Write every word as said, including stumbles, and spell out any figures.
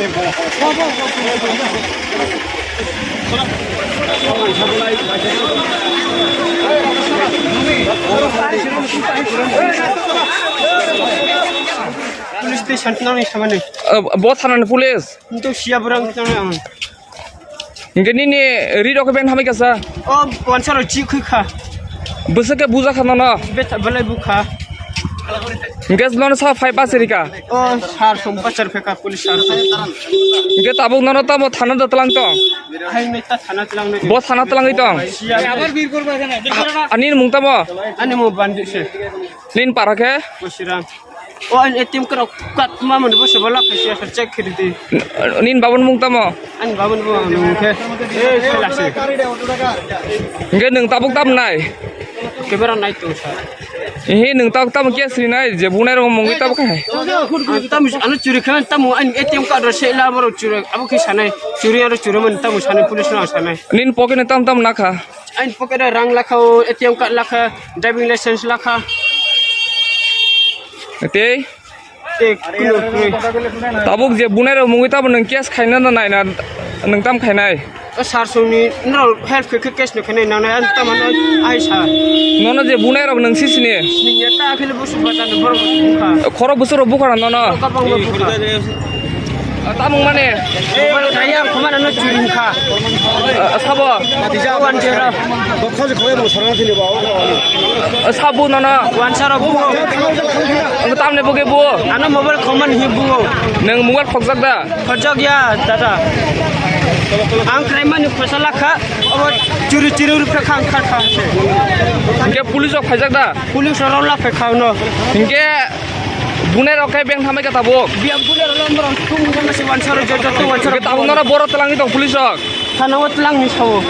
Police station twnani samani. Eh, bo thanani police? Nto siya borang twnani ang. Hingke nini ri rok beng hamai kasa? O, wansa ro chi khui kha. Bwswk khe buja kha nono? Betha belai bukha. Hingke nono sa phai bachari ka? O, sar som bachar phe ka police sar. Hingke tabuk nono tamo thana da tlang tong? Hai neta thana tlang nai. Bo thana tlang tong? Siya. Ani mung tamo? Ani mung Bandi se. Nin para khe? Bosirang. O, ani A T M card, card ma mani bo se bo lak khe siya sar check khiri di. Nin babun mung tamo? Ani babun bo ang mung khe. Eh, sela se. Hingke nwng tabuk tam nai? Camera nai tong sa. Ehe, nwng tabuk tam khe sri nai, je bunai rok mungwi tabuk khai. Ang tam, ano churi khe tam ani A T M card ro se la boro churi, abo khe sanai. Churi aro churi man tam sanai, police no sanai. Nin pocket ni tam tam nakha? Ani pocket o rang lakha, o A T M card lakha, driving license lakha. Tei? Tei, kuno, kuno. Tabuk je bunai rok mungwi tabuk nwng case khaina na naina nwng tam khainai? O sar songni norok help khe, khe case no khainai nangnai, ani tamo no ai sa. Nono je bunai rok nwng sisini? Sini ya ta akhile busu bata no borok bukha. Khoro busu rok bukha nono? Kabang no bukha. Tamung mane? Mobile kaya khomana no churi kha. Ah, sabo? Wan jera. Sabu nono? Wan saro buo. Ang tamne buge buo. Ano mobile khoman hi buo. Nang mobile khokjak da? Khokjak ya, dada. Ang kraimani khosa lakha. Abo churi churi ru phe khang kha kha se. Hingke police rok phaijak da? Police rok la phe khang no. Hingke bunai rok khe beng thamai kha tabuk. Biya bunai rok lom rok tung jang se wan saro jo jo to wan saro. Hingke tabuk nono boro twlangwi tong police rok. Thana o twlangni sao.